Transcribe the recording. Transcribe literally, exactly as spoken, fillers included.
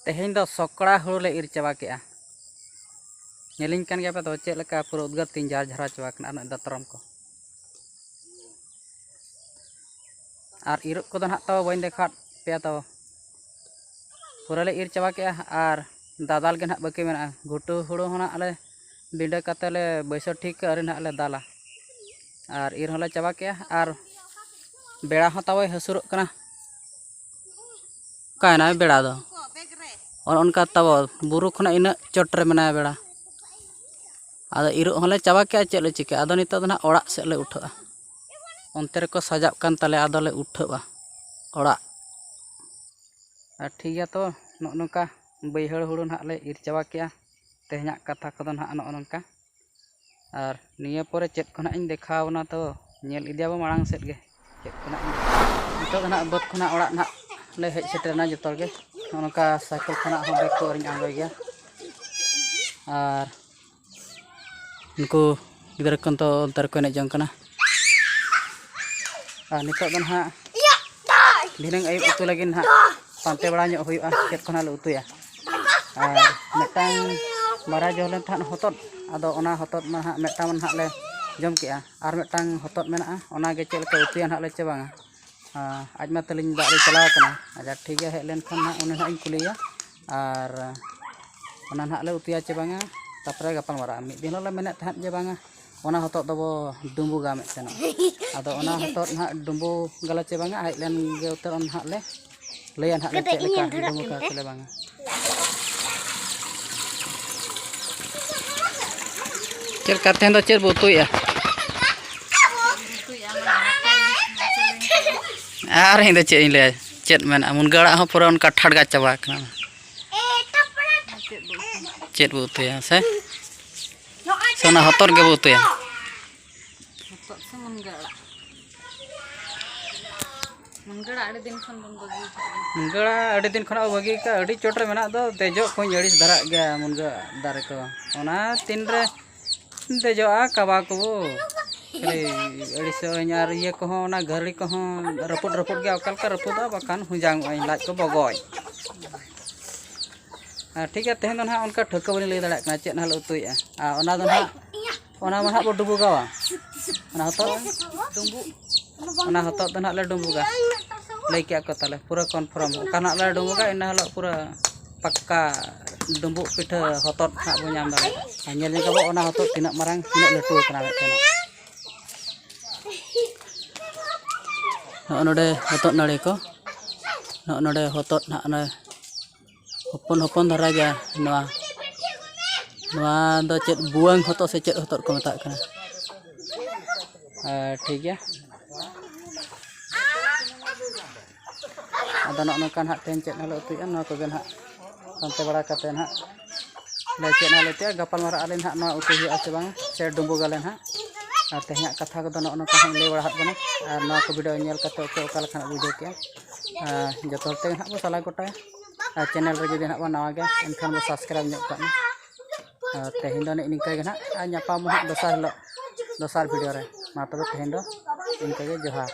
ᱛᱮᱦᱮᱧ ᱫᱚ ᱥᱚᱠᱲᱟ ᱦᱩᱲᱩ ᱞᱮ ᱤᱨ ᱪᱟᱵᱟ ᱠᱮᱜᱼᱟ᱾ ᱧᱮᱞᱤᱧ ᱠᱟᱱ ᱜᱮᱭᱟ ᱯᱮ ᱛᱚ, ᱪᱮᱫ ᱞᱮᱠᱟ ᱯᱩᱨᱟᱹ ᱩᱫᱽᱜᱟᱹᱨ ᱛᱤᱧ ᱡᱟᱨ ᱡᱷᱟᱨᱟ ᱪᱟᱵᱟ ᱠᱟᱱᱟ, ᱩᱱᱟᱹᱜ ᱫᱟᱛᱨᱚᱢ ᱠᱚ᱾ ᱟᱨ ᱤᱨᱚᱜ ᱠᱚᱫᱚ ᱱᱟᱦᱟᱜ ᱛᱟᱵᱚ ᱵᱟᱹᱧ ᱫᱮᱠᱷᱟᱣᱟᱫ ᱯᱮᱭᱟ ᱛᱟᱵᱚ᱾ ᱯᱩᱨᱟᱹ ᱞᱮ ᱤᱨ ᱪᱟᱵᱟ ᱠᱮᱜᱼᱟ ᱟᱨ ᱫᱟᱫᱟᱞ ᱜᱮ ᱱᱟᱦᱟᱜ ᱵᱟᱹᱠᱤ ᱢᱮᱱᱟᱜᱼᱟ᱾ ᱜᱷᱩᱴᱩ ᱦᱩᱲᱩ ᱦᱚᱸ ᱱᱟᱦᱟᱜ ᱞᱮ ᱵᱤᱸᱰᱟᱹ ᱠᱟᱛᱮ ᱞᱮ ᱵᱟᱹᱭᱥᱟᱹᱣ ᱴᱷᱤᱠ ᱠᱟᱜᱼᱟ, ᱟᱹᱣᱨᱤ ᱱᱟᱦᱟᱜ ᱞᱮ ᱫᱟᱞᱟ᱾ ᱟᱨ ᱤᱨ ᱦᱚᱸᱞᱮ ᱪᱟᱵᱟ ᱠᱮᱜᱼᱟ ᱟᱨ ᱵᱮᱲᱟ ᱦᱚᱸ ᱛᱟᱵᱚᱭ ᱦᱟᱹᱥᱩᱨᱚᱜ ᱠᱟᱱᱟ᱾ ᱚᱠᱟᱭᱮᱱᱟᱭ ᱵᱮᱲᱟ ᱫᱚ? ᱚᱱ ᱚᱱᱠᱟ ᱛᱟᱵᱚ ᱵᱩᱨᱩ ᱠᱷᱚᱱᱟᱜ ᱤᱱᱟᱹᱜ ᱪᱚᱴ ᱨᱮ ᱢᱮᱱᱟᱭᱟ ᱵᱮᱲᱟ᱾ ᱟᱫᱚ ᱤᱨᱚᱜ ᱦᱚᱸᱞᱮ ᱪᱟᱵᱟ ᱠᱮᱜᱼᱟ, ᱪᱮᱫ ᱞᱮ ᱪᱤᱠᱟᱹᱭᱟ? ᱟᱫᱚ ᱱᱤᱛᱚᱜ ᱫᱚ ᱱᱟᱦᱟᱜ ᱚᱲᱟᱜ ᱥᱮᱫ ᱞᱮ ᱩᱴᱷᱟᱹᱜᱼᱟ᱾ ᱚᱱᱛᱮ ᱨᱮᱠᱚ ᱥᱟᱡᱟᱜ ᱠᱟᱱ ᱛᱟᱞᱮᱭᱟ, ᱟᱫᱚᱞᱮ ᱩᱴᱷᱟᱹᱜᱼᱟ ᱚᱲᱟᱜ᱾ ᱟᱨ ᱴᱷᱤᱠ ᱜᱮᱭᱟ, ᱛᱚ ᱱᱚᱜᱼᱚ ᱱᱚᱝᱠᱟ ᱵᱟᱹᱭᱦᱟᱹᱲ ᱦᱩᱲᱩ ᱱᱟᱦᱟᱜ ᱞᱮ ᱤᱨ ᱪᱟᱵᱟ ᱠᱮᱜᱼᱟ᱾ ᱛᱮᱦᱮᱧᱟᱜ ᱠᱟᱛᱷᱟ ᱠᱚᱫᱚ ᱱᱟᱦᱟᱜ ᱱᱚᱜᱼᱚ ᱱᱚᱝᱠᱟ᱾ ᱟᱨ ᱱᱤᱭᱟᱹ ᱯᱚᱨᱮ ᱪᱮᱫ ᱠᱚ ᱱᱟᱦᱟᱜ ᱤᱧ ᱫᱮᱠᱷᱟᱣ ᱟᱵᱚᱱᱟ, ᱛᱚ ᱧᱮᱞ ᱤᱫᱤᱭᱟᱵᱚᱱ ᱢᱟᱲᱟᱝ ᱥᱮᱫ ᱜᱮ᱾ ᱪᱮᱫ ᱠᱚ ᱱᱟᱦᱟᱜ ᱤᱧ ᱫᱮᱠᱷᱟᱣ, ᱱᱤᱛᱚᱜ ᱫᱚ ᱱᱟᱦᱟᱜ ᱵᱟᱹᱫᱽ ᱠᱷᱚᱱᱟᱜ ᱚᱲᱟᱜ ᱱᱟᱦᱟᱜ ᱞᱮ ᱦᱮᱡ ᱥᱮᱴᱮᱨᱮᱱᱟ ᱡᱚᱛᱚ ᱜᱮ᱾ ᱱᱚᱜᱼᱚ ᱱᱚᱝᱠᱟ ᱥᱟᱭᱠᱮᱞ ᱠᱷᱚᱱᱟᱜ ᱦᱚᱸ ᱵᱮᱜᱽ ᱠᱚ ᱟᱹᱣᱨᱤᱧ ᱟᱬᱜᱚᱭ ᱜᱮᱭᱟ᱾ ᱟᱨ ᱩᱱᱠᱩ ᱜᱤᱫᱽᱨᱟᱹ ᱠᱚ ᱱᱤᱛᱚᱜ ᱚᱱᱛᱮ ᱨᱮᱠᱚ ᱮᱱᱮᱡ ᱡᱚᱝ ᱠᱟᱱᱟ᱾ ᱟᱨ ᱱᱤᱛᱚᱜ ᱫᱚ ᱱᱟᱦᱟᱜ ᱫᱷᱤᱱᱟᱹᱝ ᱟᱹᱭᱩᱵ ᱩᱛᱩ ᱞᱟᱹᱜᱤᱫ ᱱᱟᱦᱟᱜ ᱯᱟᱱᱛᱮ ᱵᱟᱲᱟ ᱧᱚᱜ ᱦᱩᱭᱩᱜᱼᱟ, ᱪᱮᱫ ᱠᱚ ᱱᱟᱦᱟᱜ ᱞᱮ ᱩᱛᱩᱭᱟ᱾ ᱟᱨ ᱢᱤᱫᱴᱟᱝ ᱵᱟᱨᱭᱟ ᱡᱚ ᱞᱮᱱ ᱛᱟᱦᱮᱸᱫ ᱦᱚᱛᱚᱫ, ᱟᱫᱚ ᱚᱱᱟ ᱦᱚᱛᱚᱫ ᱢᱟ ᱱᱟᱦᱟᱜ ᱢᱤᱫᱴᱟᱝ ᱢᱟ ᱱᱟᱦᱟᱜ ᱞᱮ ᱡᱚᱢ ᱠᱮᱜᱼᱟ, ᱟᱨ ᱢᱤᱫᱴᱟᱝ ᱦᱚᱛᱚᱫ ᱢᱮᱱᱟᱜᱼᱟ, ᱚᱱᱟᱜᱮ ᱪᱮᱫ ᱞᱮᱠᱟ ᱩᱛᱩᱭᱟ ᱱᱟᱦᱟᱜ ᱞᱮ ᱪᱮ ᱵᱟᱝᱟ᱾ ᱟᱸ, ᱟᱡ ᱢᱟ ᱛᱟᱹᱞᱤᱧ ᱫᱟᱜ ᱨᱮ ᱪᱟᱞᱟᱣ ᱠᱟᱱᱟ᱾ ᱟᱪᱪᱷᱟ, ᱴᱷᱤᱠ ᱜᱮᱭᱟ, ᱦᱮᱡ ᱞᱮᱱᱠᱷᱟᱱ ᱱᱟᱦᱟᱜ ᱩᱱᱤ ᱱᱟᱦᱟᱜ ᱤᱧ ᱠᱩᱞᱤᱭᱮᱭᱟ᱾ ᱟᱨ ᱚᱱᱟ ᱱᱟᱦᱟᱜ ᱞᱮ ᱩᱛᱩᱭᱟ ᱪᱮ ᱵᱟᱝᱟ, ᱛᱟᱨᱯᱚᱨᱮ ᱜᱟᱯᱟᱞ ᱢᱟᱨᱟᱜᱼᱟ᱾ ᱢᱤᱫ ᱫᱤᱱ ᱦᱤᱞᱳᱜ ᱞᱮ ᱢᱮᱱᱮᱫ ᱛᱟᱦᱮᱸᱫ ᱡᱮ ᱵᱟᱝᱟ, ᱚᱱᱟ ᱦᱚᱛᱚᱫ ᱫᱚᱵᱚ ᱰᱩᱸᱵᱩᱜᱟ ᱢᱮᱱᱛᱮ ᱱᱚᱜ᱾ ᱟᱫᱚ ᱚᱱᱟ ᱦᱚᱛᱚᱫ ᱱᱟᱦᱟᱜ ᱰᱩᱸᱵᱩᱜᱟᱞᱮ ᱪᱮ ᱵᱟᱝᱟ, ᱦᱮᱡ ᱞᱮᱱ ᱜᱮ ᱩᱛᱟᱹᱨ ᱚᱱᱟ ᱱᱟᱦᱟᱜ ᱞᱮ ᱞᱟᱹᱭᱟ ᱱᱟᱦᱟᱜ ᱞᱮ ᱠᱟᱹᱴᱤᱡ ᱪᱮᱫ ᱤᱧ ᱞᱮᱠᱟ ᱮᱱ ᱫᱷᱟᱨᱟᱜ ᱰᱩᱸᱵᱩᱜ ᱠᱟᱱ ᱠᱟᱜᱼᱟ ᱛᱮ᱾ ᱪᱮ ᱵᱟᱝᱟ᱾ ᱪᱮᱫ ᱞᱮᱠᱟ ᱛᱮᱦᱮᱧ ᱫᱚ ᱪᱮᱫ ᱵᱚ ᱩᱛᱩᱭᱮᱫᱼᱟ? ᱟᱨ ᱤᱧ ᱫᱚ ᱪᱮᱫ ᱤᱧ ᱞᱟᱹᱭᱟ, ᱪᱮᱫ ᱢᱮᱱᱟᱜᱼᱟ, ᱢᱩᱱᱜᱟᱹ ᱟᱲᱟᱜ ᱦᱚᱸ ᱯᱩᱨᱟᱹ ᱚᱱᱠᱟ ᱴᱷᱟᱰᱜᱟ ᱪᱟᱵᱟ ᱟᱠᱟᱱᱟ᱾ ᱪᱮᱫ ᱵᱚ ᱩᱛᱩᱭᱟ ᱥᱮ? ᱥᱮ ᱚᱱᱟ ᱦᱚᱛᱚᱫ ᱜᱮᱵᱚ ᱩᱛᱩᱭᱟ? ᱦᱚᱛᱚᱫ ᱥᱮ ᱢᱩᱱᱜᱟᱹ ᱟᱲᱟᱜ? ᱢᱩᱱᱜᱟᱹ ᱟᱲᱟᱜ ᱟᱹᱰᱤ ᱫᱤᱱ ᱠᱷᱚᱱ ᱵᱚᱱ ᱵᱟᱹᱜᱤ ᱟᱠᱟᱫ ᱜᱮᱭᱟ᱾ ᱢᱩᱱᱜᱟᱹ ᱟᱲᱟᱜ ᱟᱹᱰᱤ ᱫᱤᱱ ᱠᱷᱚᱱᱟᱜ ᱵᱚ ᱵᱟᱹᱜᱤ ᱟᱠᱟᱫ, ᱟᱹᱰᱤ ᱪᱚᱴ ᱨᱮ ᱢᱮᱱᱟᱜ ᱫᱚ, ᱫᱮᱡᱚᱜ ᱠᱚᱧ ᱟᱹᱲᱤᱥ ᱫᱷᱟᱨᱟᱜ ᱜᱮᱭᱟ ᱢᱩᱱᱜᱟᱹ ᱫᱟᱨᱮ ᱠᱚ᱾ ᱚᱱᱟ ᱛᱤᱱ ᱨᱮ ᱫᱮᱡᱚᱜᱼᱟ ᱠᱟᱵᱟ ᱠᱚ, ᱠᱷᱟᱹᱞᱤ ᱟᱹᱲᱤᱥᱚᱜ ᱟᱹᱧ᱾ ᱟᱨ ᱤᱭᱟᱹ ᱠᱚᱦᱚᱸ, ᱚᱱᱟ ᱜᱷᱟᱹᱨᱲᱤ ᱠᱚᱦᱚᱸ ᱨᱟᱹᱯᱩᱫ ᱨᱟᱹᱯᱩᱫ ᱜᱮᱭᱟ, ᱚᱠᱟ ᱞᱮᱠᱟ ᱨᱟᱹᱯᱩᱫᱚᱜᱼᱟ, ᱵᱟᱠᱷᱟᱱ ᱦᱩᱸᱡᱟᱝᱚᱜ ᱟᱹᱧ, ᱞᱟᱡ ᱠᱚ ᱵᱚᱜᱚᱡ᱾ ᱟᱨ ᱴᱷᱤᱠ ᱜᱮᱭᱟ, ᱛᱮᱦᱮᱧ ᱫᱚ ᱱᱟᱦᱟᱜ ᱚᱱᱠᱟ ᱴᱷᱟᱹᱣᱠᱟᱹ ᱵᱟᱹᱞᱤᱧ ᱞᱟᱹᱭ ᱫᱟᱲᱮᱭᱟᱜ ᱠᱟᱱᱟ ᱪᱮᱫ ᱱᱟᱦᱟᱜ ᱞᱮ ᱩᱛᱩᱭᱮᱫᱼᱟ᱾ ᱟᱨ ᱚᱱᱟ ᱫᱚ ᱱᱟᱦᱟᱜ, ᱚᱱᱟ ᱢᱟ ᱱᱟᱦᱟᱜ ᱵᱚ ᱰᱩᱸᱵᱩᱜᱟᱣᱟ᱾ ᱚᱱᱟ ᱦᱚᱛᱚᱫ, ᱰᱩᱸᱵᱩᱜ, ᱚᱱᱟ ᱦᱚᱛᱚᱫ ᱫᱚ ᱱᱟᱦᱟᱜ ᱞᱮ ᱰᱩᱸᱵᱩᱜᱟ᱾ ᱞᱟᱹᱭ ᱠᱮᱜᱼᱟ ᱠᱚ ᱛᱟᱞᱮ, ᱯᱩᱨᱟᱹ confirm᱾ ᱚᱠᱟ ᱱᱟᱦᱟᱜ ᱞᱮ ᱰᱩᱸᱵᱩᱜᱟ, ᱤᱱᱟᱹ ᱦᱤᱞᱳᱜ ᱯᱩᱨᱟᱹ ᱯᱟᱠᱠᱟ ᱰᱩᱸᱵᱩᱜ ᱯᱤᱴᱷᱟᱹ ᱦᱚᱛᱚᱫ ᱱᱟᱦᱟᱜ ᱵᱚ ᱧᱟᱢ ᱫᱟᱲᱮᱭᱟᱜᱼᱟ᱾ ᱟᱨ ᱧᱮᱞ ᱧᱚᱜ ᱟᱵᱚ ᱚᱱᱟ ᱦᱚᱛᱚᱫ ᱛᱤᱱᱟᱹᱜ ᱢᱟᱨᱟᱝ, ᱛᱤᱱᱟᱹᱜ ᱞᱟᱹᱴᱩ ᱟᱠᱟᱱᱟ ᱢᱤᱫᱴᱮᱱ᱾ ᱱᱚᱜᱼᱚ ᱱᱚᱰᱮ ᱦᱚᱛᱚᱫ ᱱᱟᱹᱲᱤ ᱠᱚ, ᱱᱚᱜᱼᱚ ᱱᱚᱰᱮ ᱦᱚᱛᱚᱫ ᱱᱟᱦᱟᱜ ᱱᱚᱜᱼᱚᱭ ᱦᱚᱯᱚᱱ ᱦᱚᱯᱚᱱ ᱫᱷᱟᱨᱟ ᱜᱮᱭᱟ᱾ ᱱᱚᱣᱟ, ᱱᱚᱣᱟ ᱫᱚ ᱪᱮᱫ ᱵᱩᱣᱟᱹᱝ ᱦᱚᱛᱚᱫ ᱥᱮ ᱪᱮᱫ ᱦᱚᱛᱚᱫ ᱠᱚ ᱢᱮᱛᱟᱜ ᱠᱟᱱᱟ? ᱟᱨ ᱴᱷᱤᱠ ᱜᱮᱭᱟ, ᱟᱫᱚ ᱱᱚᱜᱼᱚ ᱱᱚᱝᱠᱟ ᱱᱟᱦᱟᱜ ᱛᱮᱦᱮᱧ ᱪᱮᱫ ᱦᱚᱸᱞᱮ ᱩᱛᱩᱭᱮᱫᱼᱟ, ᱱᱚᱣᱟ ᱠᱚᱜᱮ ᱱᱟᱦᱟᱜ ᱯᱟᱱᱛᱮ ᱵᱟᱲᱟ ᱠᱟᱛᱮ ᱱᱟᱦᱟᱜ ᱞᱮ ᱪᱮᱫ ᱦᱚᱸᱞᱮ ᱩᱛᱩᱭᱟ᱾ ᱜᱟᱯᱟᱞ ᱢᱟᱨᱟᱜ ᱟᱞᱮ ᱱᱟᱦᱟᱜ ᱱᱚᱣᱟ ᱩᱛᱩ ᱦᱩᱭᱩᱜᱼᱟ ᱥᱮ ᱵᱟᱝ, ᱥᱮ ᱰᱩᱸᱵᱩᱜ ᱟᱞᱮ ᱱᱟᱦᱟᱜ᱾ ᱟᱨ ᱛᱮᱦᱮᱧᱟᱜ ᱠᱟᱛᱷᱟ ᱠᱚᱫᱚ ᱱᱚᱜᱼᱚ ᱱᱚᱝᱠᱟ ᱦᱟᱸᱜ ᱤᱧ ᱞᱟᱹᱭ ᱵᱟᱲᱟ ᱟᱫ ᱵᱚᱱᱟ᱾ ᱟᱨ ᱱᱚᱣᱟ ᱠᱚ video ᱧᱮᱞ ᱠᱟᱛᱮ ᱚᱠᱚᱭ ᱚᱠᱟ ᱞᱮᱠᱟᱱᱟᱜ ᱵᱩᱡᱷᱟᱹᱣ ᱠᱮᱜᱼᱟ, ᱟᱨ ᱡᱚᱛᱚ ᱦᱚᱲ ᱛᱮᱜᱮ ᱱᱟᱦᱟᱜ ᱵᱚ ᱥᱟᱞᱟ ᱜᱚᱴᱟᱭᱟ᱾ ᱟᱨ channel ᱨᱮ ᱡᱩᱫᱤ ᱱᱟᱦᱟᱜ ᱵᱚ ᱱᱟᱣᱟ ᱜᱮᱭᱟ, ᱮᱱᱠᱷᱟᱱ ᱵᱚ subscribe ᱧᱚᱜ ᱠᱟᱜ ᱢᱟ᱾ ᱟᱨ ᱛᱮᱦᱮᱧ ᱫᱚ ᱱᱤᱝᱠᱟᱹ ᱜᱮ ᱱᱟᱦᱟᱜ, ᱟᱨ ᱧᱟᱯᱟᱢ ᱢᱟ ᱦᱟᱸᱜ ᱫᱚᱥᱟᱨ ᱦᱤᱞᱳᱜ, ᱫᱚᱥᱟᱨ video ᱨᱮ᱾ ᱢᱟ ᱛᱚᱵᱮ ᱛᱮᱦᱮᱧ ᱫᱚ ᱤᱱᱠᱟᱹ ᱜᱮ, ᱡᱚᱦᱟᱨ᱾